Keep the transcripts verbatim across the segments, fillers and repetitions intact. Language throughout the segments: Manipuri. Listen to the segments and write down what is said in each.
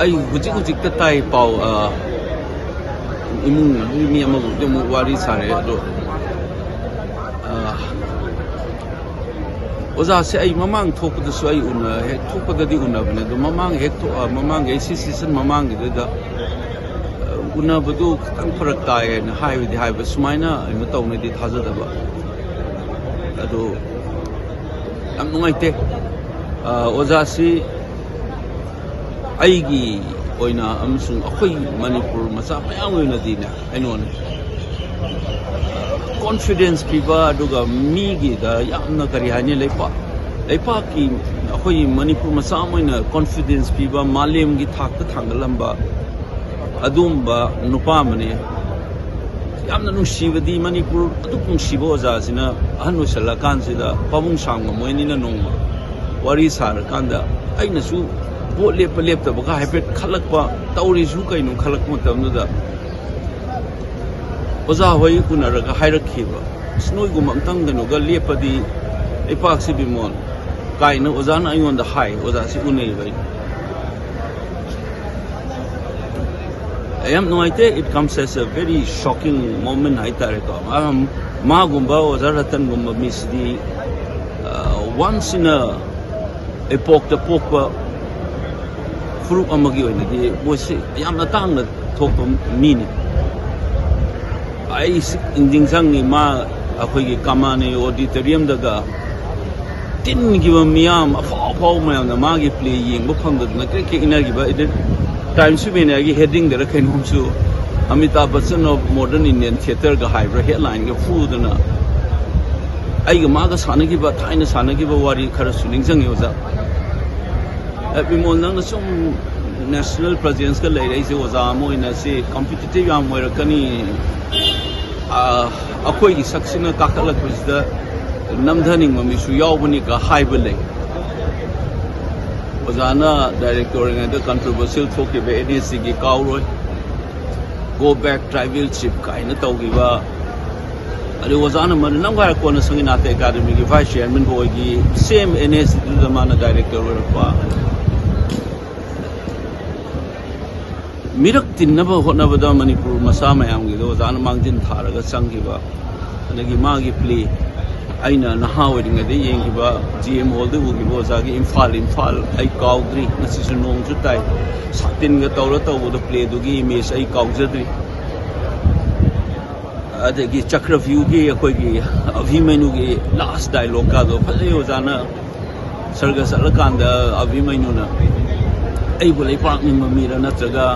ꯑꯩ ꯍꯧꯖꯤꯛ ꯍꯧꯖꯤꯛꯇ ꯇꯥꯏ ꯄꯥꯎ, ꯑ, ꯏꯃꯨꯡ ꯃꯅꯨꯡꯒꯤ ꯃꯤ ꯑꯃꯒꯕꯨꯗꯤ ꯑꯃꯨꯛ ꯋꯥꯔꯤ ꯁꯥꯔꯦ, ꯑꯗꯣ, ꯑ, ꯑꯣꯖꯥꯁꯦ ꯑꯩ ꯃꯃꯥꯡ ꯊꯣꯛꯄꯗꯁꯨ ꯑꯩ ꯎꯅ-, ꯍꯦꯛ ꯊꯣꯛꯄꯗꯗꯤ ꯎꯅꯕꯅꯦ, ꯑꯗꯣ ꯃꯃꯥꯡ ꯍꯦꯛ ꯊꯣꯛ-, ꯑ, ꯃꯃꯥꯡꯒꯤ ꯑꯩ ꯁꯤ ꯁꯦꯁꯟ ꯃꯃꯥꯡꯒꯤꯗꯨꯗ, ꯑ, ꯎꯅꯕꯗꯨ ꯈꯤꯇꯪ ꯐꯔꯛ ꯇꯥꯏ ꯍꯥꯏꯅ ꯍꯥꯏꯕꯗꯤ ꯍꯥꯏꯕ, ꯁꯨꯃꯥꯏꯅ ꯀꯩꯅꯣ ꯇꯧꯅꯤꯗꯤ ꯊꯥꯖꯗꯕ꯫ ꯑꯗꯣ ꯌꯥꯝ ꯅꯨꯡꯉꯥꯏꯇꯦ꯫ ꯑ, ꯑꯣꯖꯥꯁꯤ ꯑꯩꯒꯤ ꯑꯣꯏꯅ ꯑꯃꯁꯨꯡ ꯑꯩꯈꯣꯏ ꯃꯅꯤꯄꯨꯔ ꯃꯆꯥ ꯃꯌꯥꯝꯒꯤ ꯑꯣꯏꯅꯗꯤꯅꯦ, ꯑꯩꯉꯣꯟꯗ ꯀꯣꯟꯐꯤꯗꯦꯟꯁ ꯄꯤꯕ, ꯑꯗꯨꯒ ꯃꯤꯒꯤꯗ ꯌꯥꯝꯅ, ꯀꯔꯤ ꯍꯥꯏꯅꯤ, ꯂꯩꯄꯥꯛ, ꯂꯩꯄꯥꯛꯀꯤ, ꯑꯩꯈꯣꯏ ꯃꯅꯤꯄꯨꯔ ꯃꯆꯥ ꯑꯃ ꯑꯣꯏꯅ ꯀꯣꯟꯐꯤꯗꯦꯟꯁ ꯄꯤꯕ, ꯃꯥꯂꯦꯝꯒꯤ ꯊꯥꯛꯇ ꯊꯥꯡꯒꯠꯂꯝꯕ ꯑꯗꯨꯒꯨꯝꯕ ꯅꯨꯄꯥ ꯑꯃꯅꯤ꯫ ꯌꯥꯝꯅ ꯅꯨꯡꯁꯤꯕꯗꯤ, ꯃꯅꯤꯄꯨꯔ ꯑꯗꯨꯛ ꯅꯨꯡꯁꯤꯕ ꯑꯣꯖꯥꯁꯤꯅ ꯑꯍꯟ ꯑꯣꯏꯁꯜꯂꯀꯥꯟꯁꯤꯗ ꯄꯥꯕꯨꯡ ꯁꯥꯡꯕ ꯃꯣꯏꯅꯤꯅ ꯅꯣꯡꯃ ꯋꯥꯔꯤ ꯁꯥꯔꯀꯥꯟꯗ, ꯑꯩꯅꯁꯨ ꯚꯣꯠ ꯂꯦꯞꯄ ꯂꯦꯞꯇꯕꯒ ꯍꯥꯏꯐꯦꯠ ꯈꯜꯂꯛꯄ, ꯇꯧꯔꯤꯁꯨ ꯀꯩꯅꯣ ꯈꯜꯂꯛꯄ ꯃꯇꯝꯗꯨꯗ, ꯑꯣꯖꯥ ꯍꯣꯏ ꯎꯅꯔꯒ ꯍꯥꯏꯔꯛꯈꯤꯕ, "ꯑꯁ, ꯅꯣꯏꯒꯨꯝꯕ ꯑꯝꯇꯪ ꯀꯩꯅꯣꯒ ꯂꯦꯞꯄꯗꯤ ꯂꯩꯄꯥꯛꯁꯤ, ꯕꯤꯃꯣꯜ," ꯀꯥꯏꯅ ꯑꯣꯖꯥꯅ ꯑꯩꯉꯣꯟꯗ ꯍꯥꯏ꯫ ꯑꯣꯖꯥꯁꯤ ꯎꯅꯩꯕ ꯑꯩ꯫ ꯌꯥꯝ ꯅꯨꯡꯉꯥꯏꯇꯦ꯫ It comes as a very shocking moment ꯍꯥꯏꯇꯥꯔꯦꯀꯣ꯫ ꯃꯥ-, ꯃꯥꯒꯨꯝꯕ, ꯑꯣꯖꯥ ꯔꯇꯟꯒꯨꯝꯕ ꯃꯤꯁꯤꯗꯤ, ꯑ, once in a epochꯇ ꯄꯣꯛꯄ ꯐꯨꯔꯨꯞ ꯑꯃꯒꯤ ꯑꯣꯏꯅꯗꯤ ꯃꯣꯏꯁꯤ ꯌꯥꯝꯅ ꯇꯥꯡꯅ ꯊꯣꯛꯄ ꯃꯤꯅꯤ꯫ ꯑꯩ ꯁꯤ ꯅꯤꯡꯁꯤꯡꯉꯤ, ꯃꯥ ꯑꯩꯈꯣꯏꯒꯤ ꯀꯃꯥꯅꯤ ꯑꯣꯗꯤꯇꯣꯔꯤꯌꯝꯗꯒ ꯇꯤꯟꯈꯤꯕ ꯃꯤꯌꯥꯝ, ꯑꯐꯥꯎ ꯑꯐꯥꯎꯕ ꯃꯌꯥꯝꯅ ꯃꯥꯒꯤ ꯄ꯭ꯂꯦ ꯌꯦꯡꯕ ꯐꯪꯗꯗꯅ ꯀ꯭ꯔꯤꯛ ꯀ꯭ꯔꯤꯛ ꯏꯟꯅꯈꯤꯕ꯫ ꯑꯗꯩ ꯇꯥꯏꯝꯁ ꯑꯣꯐ ꯏꯟꯗꯤꯌꯥꯒꯤ ꯍꯦꯗꯤꯡꯗꯔ ꯀꯩꯅꯣꯝꯁꯨ, "ꯑꯃꯤꯇꯥꯕ ꯕꯆꯟ ꯑꯣꯐ ꯃꯣꯗꯔꯟ ꯏꯟꯗꯤꯌꯟ ꯊꯤꯌꯦꯇꯔꯒ" ꯍꯥꯏꯕ꯭ꯔꯥ, ꯍꯦꯗꯂꯥꯏꯟꯒ ꯐꯨꯗꯅ꯫ ꯑꯩꯒ ꯃꯥꯒ ꯁꯥꯟꯅꯈꯤꯕ, ꯊꯥꯏꯅ ꯁꯥꯟꯅꯈꯤꯕ ꯋꯥꯔꯤ ꯈꯔꯁꯨ ꯅꯤꯡꯁꯤꯡꯉꯤ, ꯑꯣꯖꯥ꯫ ꯑꯦ, ꯕꯤꯃꯣꯜ, ꯅꯪꯅ ꯁꯨꯝ ꯅꯦꯁꯅꯦꯜ ꯄ꯭ꯔꯖꯦꯟꯁꯀ ꯂꯩꯔꯛꯏꯁꯦ, ꯑꯣꯖꯥ ꯑꯃ ꯑꯣꯏꯅ ꯁꯤ ꯀꯝꯄꯤꯇꯤꯇꯤꯚ ꯌꯥꯝ ꯑꯣꯏꯔꯛꯀꯅꯤ, ꯑ, ꯑꯩꯈꯣꯏꯒꯤ ꯁꯛꯁꯤꯅ ꯀꯥꯈꯠꯂꯛꯄꯁꯤꯗ ꯅꯝꯊꯅꯤꯡꯕ ꯃꯤꯁꯨ ꯌꯥꯎꯕꯅꯤꯒ ꯍꯥꯏꯕ ꯂꯩ꯫ ꯑꯣꯖꯥꯅ ꯗꯥꯏꯔꯦꯛꯇꯔ ꯑꯣꯏꯔꯤꯉꯩꯗ ꯀꯟꯇ꯭ꯔꯣꯚꯔꯁꯤꯌꯦꯜ ꯊꯣꯛꯈꯤꯕ ꯑꯦꯟ ꯑꯦꯁ ꯁꯤꯒꯤ ꯀꯥꯎꯔꯣꯏ, "Go back tribal chief" ꯀꯥꯏꯅ ꯇꯧꯈꯤꯕ꯫ ꯑꯗꯩ ꯑꯣꯖꯥꯅ ꯃꯗꯨ ꯅꯝꯒꯥꯏꯔ ꯀꯣꯟꯅ ꯁꯪꯒꯤꯅꯥꯊ ꯑꯦꯀꯥꯗꯃꯤꯒꯤ ꯚꯥꯏꯁ ꯆꯤꯌꯥꯔꯃꯦꯟꯕꯨ ꯑꯣꯏꯈꯤ, ꯁꯦꯝ ꯑꯦꯟ ꯑꯦꯁ ꯁꯤꯗꯨꯗ ꯃꯥꯅ ꯗꯥꯏꯔꯦꯛꯇꯔ ꯑꯣꯏꯔꯛꯄ꯫ ꯃꯤꯔꯛ ꯇꯤꯟꯅꯕ ꯍꯣꯠꯅꯕꯗ ꯃꯅꯤꯄꯨꯔ ꯃꯆꯥ ꯃꯌꯥꯝꯒꯤꯗꯣ ꯑꯣꯖꯥꯅ ꯃꯥꯡꯖꯤꯟ ꯊꯥꯔꯒ ꯆꯪꯈꯤꯕ, ꯑꯗꯒꯤ ꯃꯥꯒꯤ ꯄ꯭ꯂꯦ, ꯑꯩꯅ ꯅꯍꯥ ꯑꯣꯏꯔꯤꯉꯩꯗ ꯌꯦꯡꯈꯤꯕ ꯖꯤ ꯑꯦꯝ ꯍꯣꯜꯗ ꯎꯈꯤꯕ ꯑꯣꯖꯥꯒꯤ ꯏꯝꯐꯥꯜ, ꯏꯝꯐꯥꯜ ꯑꯩ ꯀꯥꯎꯗ꯭ꯔꯤ, ꯉꯁꯤꯁꯨ ꯅꯣꯡꯁꯨ ꯇꯥꯏ, ꯁꯥꯇꯤꯟꯒ ꯇꯧꯔ ꯇꯧꯕꯗꯣ, ꯄ꯭ꯂꯦꯗꯨꯒꯤ ꯏꯃꯦꯖ ꯑꯩ ꯀꯥꯎꯖꯗ꯭ꯔꯤ꯫ ꯑꯗꯒꯤ ꯆꯀ꯭ꯔꯚ꯭ꯌꯨꯒꯤ ꯑꯩꯈꯣꯏꯒꯤ ꯑꯚꯤꯃꯩꯅꯨꯒꯤ ꯂꯥꯁ ꯗꯥꯏꯂꯣꯛꯀꯗꯣ ꯐꯖꯩ ꯑꯣꯖꯥꯅ꯫ ꯁꯔꯒ ꯆꯠꯂꯀꯥꯟꯗ ꯑꯚꯤꯃꯩꯅꯨꯅ ꯑꯩꯕꯨ ꯂꯩꯄꯥꯛ ꯅꯤꯡꯕ ꯃꯤꯔ ꯅꯠꯇ꯭ꯔꯒ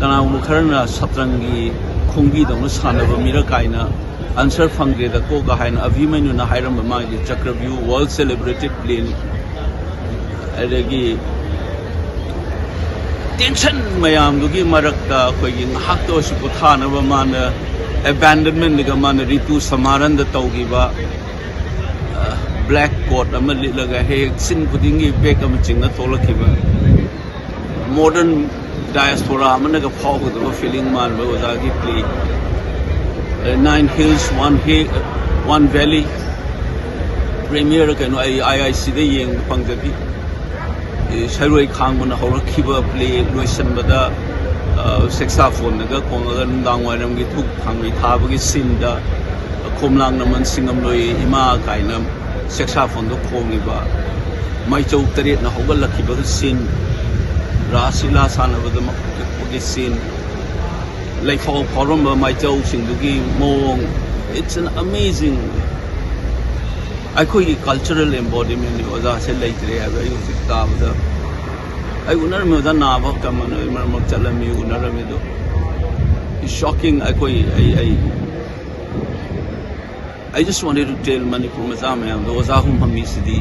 ꯀꯅꯥꯒꯨꯝꯕ ꯈꯔꯅ ꯁꯠꯇ꯭ꯔꯪꯒꯤ ꯈꯣꯡꯕꯤꯗꯧꯅ ꯁꯥꯟꯅꯕ ꯃꯤꯔ ꯀꯥꯏꯅ ꯑꯟꯁꯔ ꯐꯪꯗ꯭ꯔꯦꯗꯀꯣꯒ ꯍꯥꯏꯅ ꯑꯚꯤꯃꯩꯅꯨꯅ ꯍꯥꯏꯔꯝꯕ ꯃꯥꯒꯤ ꯆꯀ꯭ꯔꯚ꯭ꯌꯨ ꯋꯥꯔꯜ ꯁꯦꯂꯦꯕ꯭ꯔꯦꯇꯦꯠ ꯄ꯭ꯂꯦꯅꯤ꯫ ꯑꯗꯒꯤ ꯇꯦꯟꯁꯟ ꯃꯌꯥꯝꯗꯨꯒꯤ ꯃꯔꯛꯇ ꯑꯩꯈꯣꯏꯒꯤ ꯉꯥꯏꯍꯥꯛꯇ ꯑꯣꯏꯔꯁꯨ ꯄꯣꯊꯥꯅꯕ ꯃꯥꯅ ꯑꯦꯕꯦꯟꯗꯟꯃꯦꯟꯠꯒ ꯃꯥꯅ ꯔꯤꯇꯨ ꯁꯃꯥꯔꯟꯗ ꯇꯧꯈꯤꯕ, ꯕ꯭ꯂꯦꯛ ꯀꯣꯠ ꯑꯃ ꯂꯤꯠꯂꯒ ꯍꯦꯛ ꯍꯦꯛ ꯁꯤꯟ ꯈꯨꯗꯤꯡꯒꯤ ꯕꯦꯛ ꯑꯃ ꯆꯤꯡꯅ ꯊꯣꯛꯂꯛꯈꯤꯕ, ꯃꯣꯗꯔꯟ ꯗꯥꯏꯁꯄꯣꯔꯥ ꯑꯃꯅꯒ ꯐꯥꯎꯒꯗꯕ ꯐꯤꯂꯤꯡ ꯃꯥꯟꯕ ꯑꯣꯖꯥꯒꯤ ꯄ꯭ꯂꯦ꯫ ꯅꯥꯏꯟ ꯍꯤꯜꯁ ꯋꯥꯟ ꯍꯤ ꯋꯥꯟ ꯚꯦꯂꯤ ꯄ꯭ꯔꯤꯃꯤꯌꯔ ꯀꯩꯅꯣ ꯑꯩ ꯑꯥꯏ ꯑꯥꯏ ꯁꯤꯗ ꯌꯦꯡꯕ ꯐꯪꯖꯈꯤ꯫ ꯁꯩꯔꯣꯏ ꯈꯥꯡꯕꯅ ꯍꯧꯔꯛꯈꯤꯕ ꯄ꯭ꯂꯦ ꯂꯣꯏꯁꯤꯟꯕꯗ ꯁꯦꯛꯁꯥꯐꯣꯟꯗꯒ ꯈꯣꯡꯉꯒ ꯅꯨꯡꯗꯥꯡ ꯋꯥꯏꯔꯝꯒꯤ ꯙꯨꯞ ꯈꯥꯡꯕꯩ ꯊꯥꯕꯒꯤ ꯁꯤꯟꯗ ꯈꯣꯝꯂꯥꯡ ꯅꯃꯟ ꯁꯤꯡꯉꯝꯂꯣꯏ ꯏꯃꯥ ꯀꯥꯏꯅ ꯁꯦꯛꯁꯥꯐꯣꯟꯗ ꯈꯣꯡꯉꯤꯕ, ꯃꯥꯏꯆꯧ ꯇꯔꯦꯠꯅ ꯍꯧꯒꯠꯂꯛꯈꯤꯕꯒꯤ ꯁꯤꯟ, ꯔꯥꯁ ꯂꯤꯂꯥ ꯁꯥꯟꯅꯕꯗ ꯃꯀꯣꯛ ꯀꯛꯄꯒꯤ ꯁꯤꯟ, ꯂꯩꯐꯥꯎ ꯐꯥꯎꯔꯝꯕ ꯃꯥꯏꯆꯧꯁꯤꯡꯗꯨꯒꯤ ꯃꯑꯣꯡ, it's an amazing, ꯑꯩꯈꯣꯏꯒꯤ ꯀꯜꯆꯔꯦꯜ ꯑꯦꯝꯕꯣꯗꯤꯃꯦꯟꯅꯤ ꯑꯣꯖꯥꯁꯦ ꯂꯩꯇ꯭ꯔꯦ ꯍꯥꯏꯕ ꯑꯩ ꯍꯧꯖꯤꯛ ꯇꯥꯕꯗ꯫ ꯑꯩ ꯎꯅꯔꯝꯃꯤ ꯑꯣꯖꯥ ꯅꯥꯕ ꯀꯃꯟ ꯑꯣꯏ ꯃꯔꯛ ꯃꯔꯛ ꯆꯠꯂꯝꯃꯤ ꯎꯅꯔꯝꯃꯤ ꯑꯗꯣ ꯁꯣꯀꯤꯡ ꯑꯩꯈꯣꯏ ꯑꯩ ꯑꯩ I just wanted to tell Manipur ꯃꯆꯥ ꯃꯌꯥꯝꯗꯣ ꯑꯣꯖꯥ ꯍꯨꯝꯐꯝꯃꯤꯁꯤꯗꯤ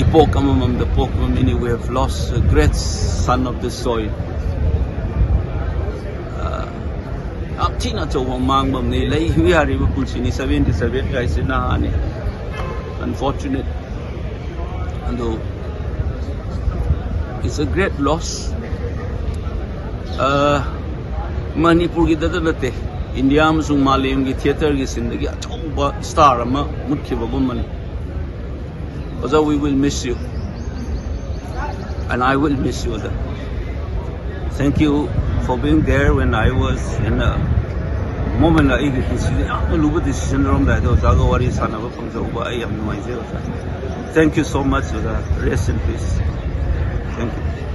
ꯏꯄꯣꯛ ꯑꯃꯃꯝꯗ ꯄꯣꯛꯄ ꯃꯤꯅꯤ꯫ We have lost a great son of the soil. ꯌꯥꯝ ꯊꯤꯅ ꯑꯆꯧꯕ ꯃꯥꯡꯕ ꯑꯃꯅꯤ꯫ ꯂꯩꯈꯤꯕ ꯌꯥꯔꯤꯕ ꯄꯨꯟꯁꯤꯅꯤ꯫ ꯁꯚꯦꯟꯇꯤ ꯁꯚꯦꯟ ꯀꯥꯏꯁꯦ ꯅꯍꯥꯅꯤ꯫ Unfortunate. ꯑꯗꯣ it's a great loss. ꯃꯅꯤꯄꯨꯔꯒꯤꯗꯇ ꯅꯠꯇꯦ, ꯏꯟꯗꯤꯌꯥ ꯑꯃꯁꯨꯡ ꯃꯥꯂꯦꯝꯒꯤ ꯊꯤꯌꯦꯇꯔꯒꯤ ꯁꯤꯟꯗꯒꯤ ꯑꯆꯧꯕ ꯁ꯭ꯇꯥꯔ ꯑꯃ ꯃꯨꯠꯈꯤꯕꯒꯨꯝꯕꯅꯤ꯫ ꯑꯣꯖꯥ, we will miss you and I will miss you ꯑꯣꯖꯥ꯫ Thank you for being there when I was in a moment, ꯑꯩꯒꯤ ꯄꯨꯟꯁꯤꯗ ꯌꯥꯝꯅ ꯂꯨꯕ decision ꯂꯧꯔꯝꯗꯥꯏꯗ ꯑꯣꯖꯥꯒ ꯋꯥꯔꯤ ꯁꯥꯟꯅꯕ ꯐꯪꯖꯍꯧꯕ ꯑꯩ ꯌꯥꯝ ꯅꯨꯡꯉꯥꯏꯖꯩ ꯑꯣꯖꯥ꯫ Thank you so much ꯑꯣꯖꯥ꯫ Rest in peace꯫ Thank you꯫